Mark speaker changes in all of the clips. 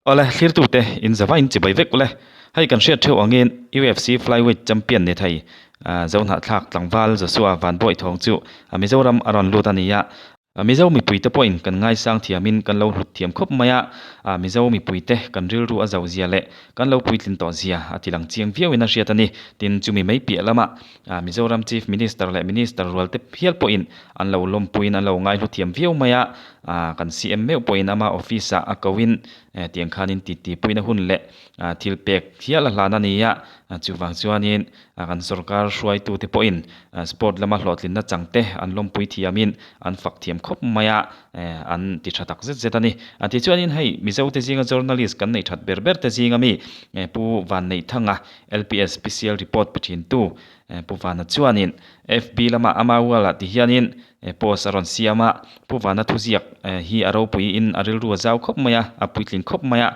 Speaker 1: Awle, thlirtute in zava in chibai vek ule. Hei kan hriat theuh angin UFC Flyweight Champion ni thei Zohnahthlak tlangval Joshua Vanbawi thawng chu Mizoram a rawn lut a ni a. Mizo mipuite pawhin kan ngaisang thiamin kan lo hlut thiam khawp mai a, Mizo mipuite kan rilru a zauh zia leh kan lo puitlin tawh zia a ti lang chiang viauin a hriat a ni. Tin, chumi mai piah lama Mizoram Chief Minister leh Minister rualte hial pawhin an lo lawmpuiin an lo ngaihlu thiam viau mai a, kan CM meuh pawhin ama office ah a koin tiang khanin titipuina hun leh thil pek hial a hlan a ni a, chuvang chuanin Kan sorkar hruaitute pawhin sport lama hlawhtlinna changte an lawmpui thiamin an fak thiam khawp mai a, an ti tha tak zet zet a ni. Tichuanin hei Mizote zinga journalist kan neih that ber ber te zinga mi Pu Vanneihthanga LPS special report pe thintu Pu Vana chuanin FB lama ama wall ah ti hianin Post a rawn siam a, Pu Vana thuziak hi a ropuiin a rilru a zau khawp mai a, a puitling khawp mai a,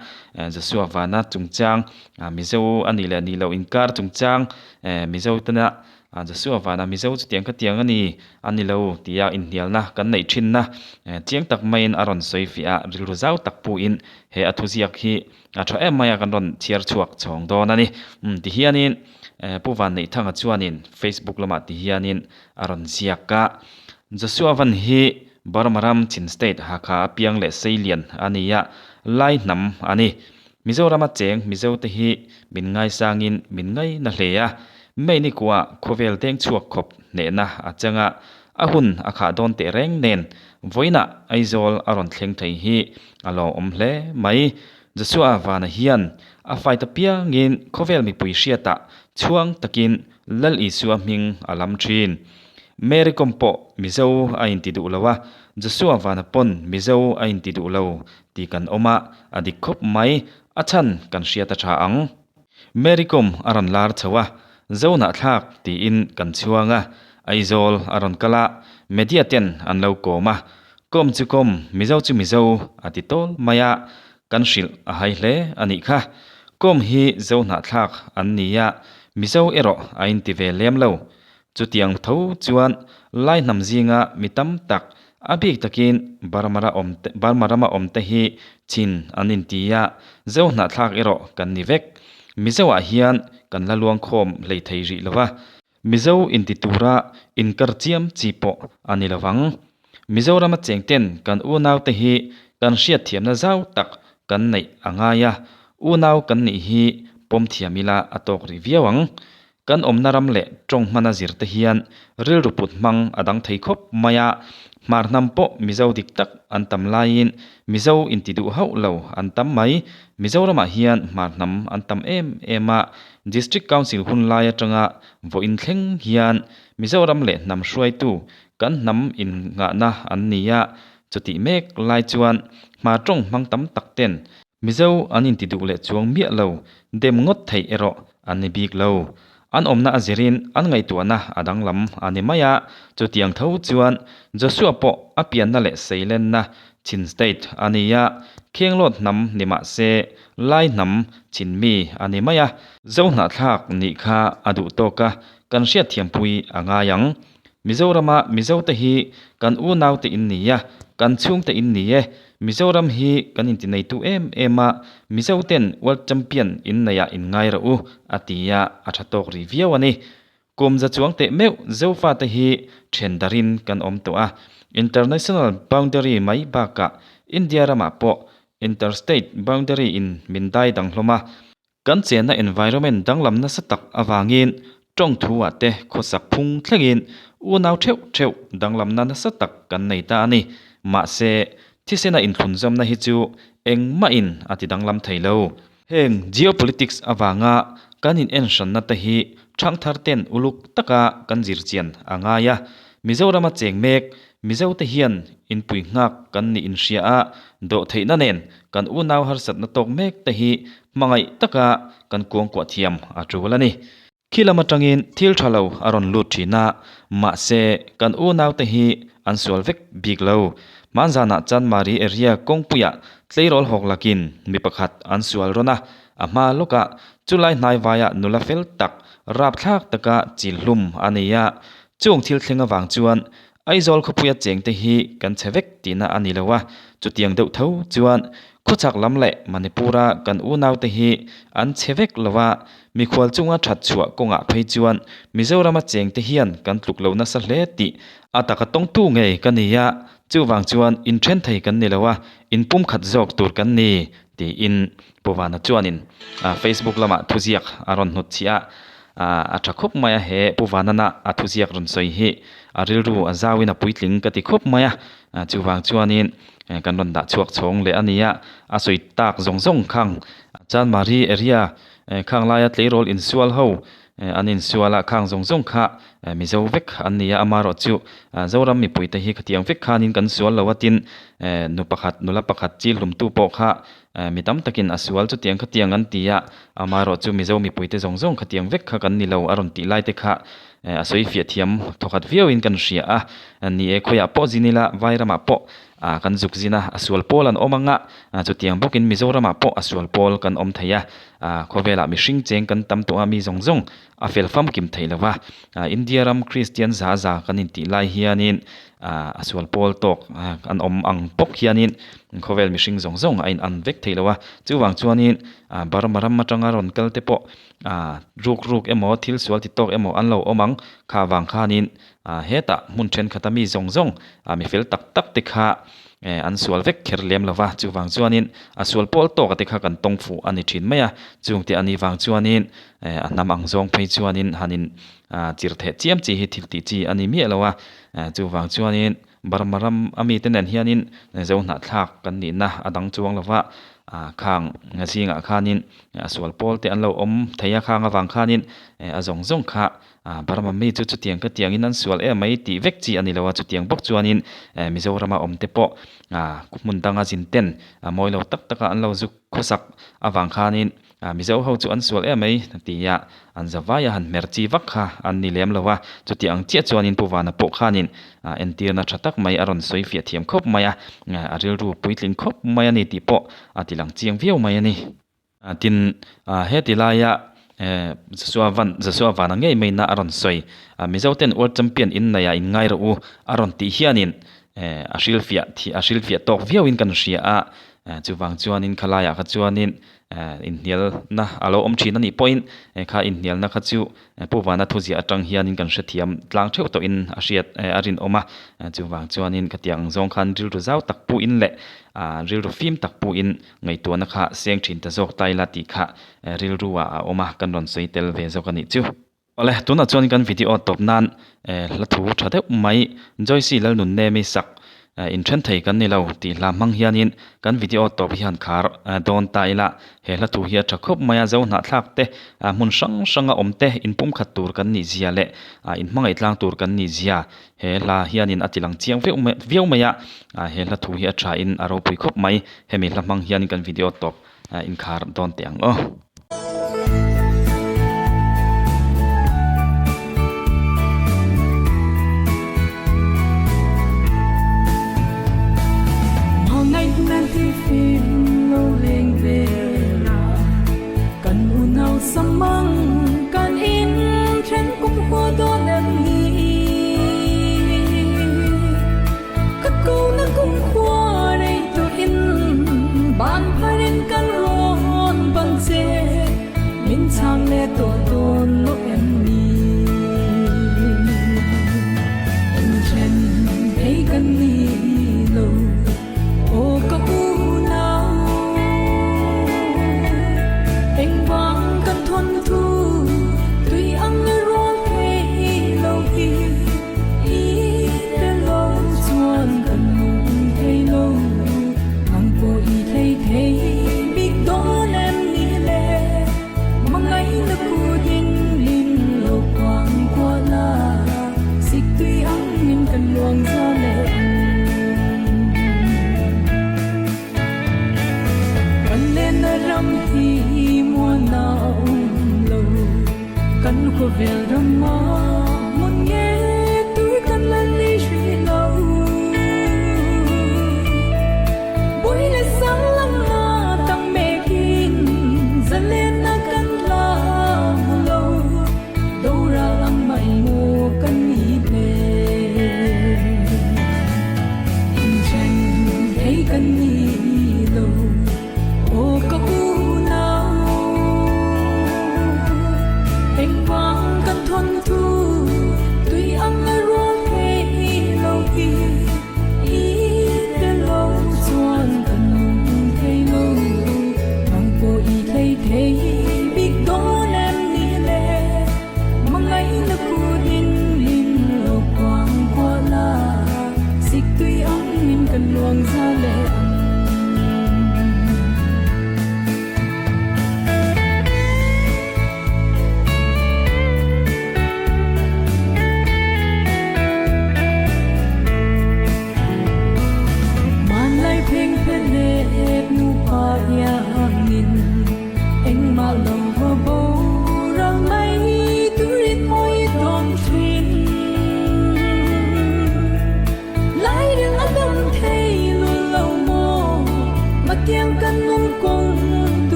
Speaker 1: Joshua Vana chungchang, Mizo a nih leh nih loh inkar chungchang, Mizo tena Joshua Vana Mizo chutiang khatiang a ni, a ni lo tia inhnialna kan neih thinna chiang tak maiin a rawn sawi fiah a, rilru zau tak puin he a thuziak hi a tha em mai a, kan rawn chhiar chhuak chhawng dawn a ni. Tihianin Pu Vanneihthanga chuanin Facebook lamah tihianin a rawn ziak a. Joshua Van hi Burma ram Chin State Hakha a piang leh seilian a ni a, Lai hnam a ni. Mizorama cheng Mizote hi min ngaisangin min ngaina hle a, May ni kuah khawvel deng chhuak khawp hnehna a chang a, a hun a khah dawn teh reng nen vawiinah Aizawl a rawn thleng thei hi a lawmawm hle mai. Joshua Vana hian a fight apiangin khawvel mipui hriatah chhuang takin Lal Isua hming a lam thin. Mary Kom pawh Mizo a inti duh lo a, Joshua Vana pawn Mizo a inti duh lo tih kan awm a, a dik khawp mai, a chhan kan hriat a tha ang. Mary Kom a rawn lar chho a, Zonahthlak tiin kan chhuang a, Aizawl a rawn kal a, media ten an lo kawm a, Kom chu kom, Mizo chu Mizo a ti tawl mai a, Kan hrilh a hai hle a nih kha. Kom hi Zohnahthlak an ni a, Mizo erawh a inti ve lem lo. Chutiang tho chuan Lai hnam zinga mi tam tak, a bik takin Burma awm te, Burma rama awm te hi Chin an inti a, Zohnahthlak erawh kan ni vek. Mizo ah hian kan la luangkhawm hlei thei rih lo va. Mizo inti tura inkar chiam chi pawh a ni lovang. Mizorama chengten kan unaute hi kan hriatthiamna zau tak kan neih a ngai a, unau kan nih hi pawm thiam ila a tawk rih viau ang. Kan awmna ram leh tawng hmana zir te hian rilru put hmang a dang thei khawp mai a, hmar hnam pawh Mizo dik tak an tam laiin Mizo inti duh hauh lo an tam mai. Mizoramah hian hmar hnam an tam em em a, District Council hun lai atanga vawiin thleng hian Mizoram leh hnam hruaitu Kan hnam innghahna an ni a, chutih mek lai chuan hma tawng hmang tam tak ten Mizo an inti duh leh chuang miah lo, dem ngawt theih erawh an ni bik lo. An awmna a zirin an ngaihtuahna a danglam a ni mai a, chutiang tho chuan Joshua pawh a pianna leh seilenna Chin State a ni a, Khenglawt hnam ni mah se Lai hnam Chin mi a ni mai a, Zohnahthlak nih kha a duh tawk a, kan hriatthiampui a ngai ang. Mizorama Mizote hi kan unaute in ni a, kan chhungte in ni e. Mizoram hi kan intineitu em em a, Mizoten World Champion in neiah in ngai rawh u, a ti a, a tha tawk rih viau a ni. Kum za chuang teh meuh Zofate hi then darin kan awm tawh a, International boundary mai bakah India ramah pawh Interstate boundary in min dai dang hlawm a, Kan chenna environment danglam nasa tak avangin tawng thu ah te khawsak phung thlengin unau theuh theuh danglamna nasa tak kan nei ta a ni. Mahse, thisena inthlunzawmna hi chu engmahin a ti danglam thei lo. Heng geopolitics avanga kan in enhranna te hi thangthar ten uluk taka kan zirchian a ngai a. Mizorama cheng mek Mizote hian inpui nghak kan nih inhria a, dawhtheihna nen kan unau harsatna tawk mek te hi hmangaih taka kan kuangkuah thiam a tul a ni. Khi lam atangin thil tha lo a rawn lut thin a, mahse kan unaute hi an sual vek bik lo. Hmanzanah Chanmari area kawngpuiah tleirawl hawk lakin mi pakhat an sual rawn a, a hma lawkah chulai hnaivaiah nula fel tak rapthlak taka chilhlum a nei a, Chung thil thleng avang chuan Aizawl khawpuia chengte hi kan chhe vek tihna a ni lo a, chutiang deuh tho chuan khawchhak lam leh Manipur-a kan unaute hi an chhe vek lo a, mikhual chunga that chhuah kawngah phei chuan Mizorama chengte hian kan tluk lo nasa hle tih a taka tawngtu ngei ka ni a, chuvang chuan inthen thei kan ni lo a, inpumkhat zawk tur kan ni tiin Pu Vana chuanin Facebook lamah thuziak a rawn hnut chhiah a, a tha khawp mai a, he Pu Vanana a thuziak rawn sawi hi a rilru a zauin a puitling ka ti khawp mai a, chuvang chuanin kan rawn dah chhuak chhawng leh a ni a, a sawi tak zawng zawng khang Chanmari area khang laia tleirawl insual ho An insual a, khang zawng zawng kha Mizo vek an ni a, amaherawh chu Zoram mipuite hi khatiang vek khanin kan sual lo a tin, nu pakhat, nula pakhat chi hlumtu pawh kha mi tam takin a sual chutiang khatiang an ti a, amaherawh chu Mizo mipuite zawng zawng khatiang vek kha kan ni lo a rawn tih lai te kha a sawi fiah thiam thawkhat viauin kan hria a, ni e khawiah pawh zin ila Vairamah pawh kan zuk zin a, a sual pawl an awm ang a, chutiang bawkin Mizoramah pawh a sual pawl kan awm thei a. Khawvelah mihring cheng kan tam tawh a, mi zawng zawng a fel famkim theih lo va. India ram Kristian za za kan intih lai hianin a sual pawl tawk an awm ang bawk hianin khawvel mihring zawng zawng a in-an vek theih lo a. Chuvang chuanin Burma ram atanga rawn kal te pawh ruk ruk emaw thil sual ti tawk emaw an lo awm ang. Kha vang khanin hetah hmun thenkhat a mi zawng zawng mi fel tak tak te kha an sual vek kher lem lo va, chuvang chuanin a sual pawl tawka te kha kan tawng fuh a ni thin mai a, chungte a nih vang chuanin a hnam ang zawng phei chuanin han in chir theh chiam chi hi thil tih chi a ni miah lo a, chuvang chuanin Burma ram a mite nen hianin zo hnahthlak kan nihna a dang chuang lo va, khang zingah khanin a sual pawl te an lo awm thei a, khang avang khanin a zawng zawng kha Burma mi chu chutiang ka tiangin an sual em mai tih vek chi a ni lo a, chutiang bawk chuanin Mizorama awm te pawh hmun danga zin ten mawi lo tak taka an lo zuk khawsak avang khanin Mizo ho chu an sual em mai tia an zavai a han hmer chi vak kha an ni lem lo a, chutiang ang chiah chuanin Pu Vana pawh khanin entirna tha tak mai a rawn sawi fiah thiam khawp mai a, a rilru puitling khawp mai a ni tih pawh a tilang chiang viau mai a ni. Tin, heti laia Joshua van Joshua vana ngei maina a rawn sawi, Mizoten World Champion inneih ah inngai rawh u a rawn tih hianin a hrilhfiah thih a hrilhfiah tawk viauin kan hria a, chuvang chuanin khalaiah kha chuanin inhnialna a lo awm thin a nih pawhin kha inhnialna kha chu Pu Vana thuziah atang hianin kan hrethiam tlang theuh tawhin a hriat a rinawm a, chuvang chuanin khatiang ang zawng khan rilru zau tak puhin leh rilru fim tak puhin Ngaihtuahna kha seng thin ta zawk ta ila tih kha rilru ah a awm a, kan rawn sawi tel ve zawk a nih chu. Awle, tunah chuan kan video tawp nan hla thu tha deuh mai Joyce Lalnunnemi sak inthen thei kan ni lo tih hla hmang hianin kan video tawp hi han khar dawn ta ila, he hla thu hi a tha khawp mai a, zo hnahthlak te hmun hrang hranga awm te inpumkhat tur kan nih zia leh inhmangaih tlang tur kan nih zia He hla hianin a tilang chiang viau mai viau mai a, he hla thu hi a thain a ropui khawp mai. Hemi hla hmang hianin kan video tawp inkhar dawn teh ang aw.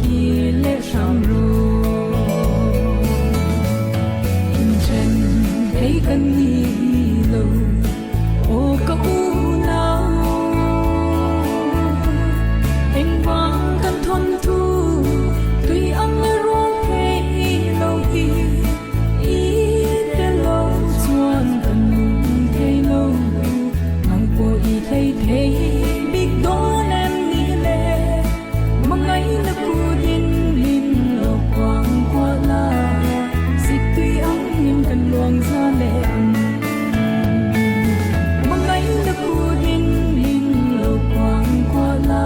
Speaker 2: ti leh hram rawh. Inthen thei kan ni lo aw ka unau. Engvang kan thawn thu tui ang la rual thei lo hi i tel lo chuan kan nung thei lo. Nang pawh i hlei thei bik dawn em ni le? Hmangaihna kut in min lo kuang kual a, zip tui angin kan luang za leh ang. Hmangaihna kut in min lo kuang kual a,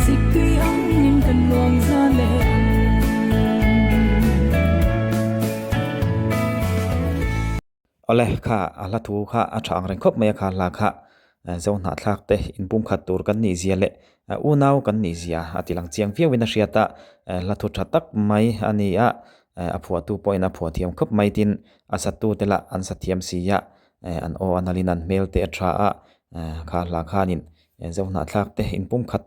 Speaker 2: zip tui angin kan luang za leh ang.
Speaker 1: Awle kha a hla thu kha a tha ang reng khawp mai a kha hla kha zo hnahthlak te inpumkhat tur kan nih zia leh unau kan nih zia a ti lang chiang viau in a hriat a hla thu tha tak mai a ni a a phuahtu pawhin a phuah thiam khawp mai tin a satu te lah an sa thiam si a an aw a nalhin an hmel te a tha a kha hla khanin zo hnahthlak te inpumkhat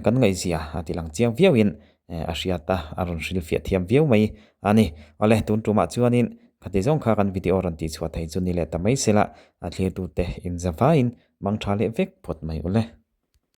Speaker 1: Kan ngaihzia a ti lang chiang viauin a hriat a, a rawn hrilhfiah thiam viau mai a ni. Awle, tun tumah chuanin khati zawng kha kan video rawn tihchhuah thei chu ni leh ta mai sela, a thlirtute inzavain mangtha leh vek phawt mai ule.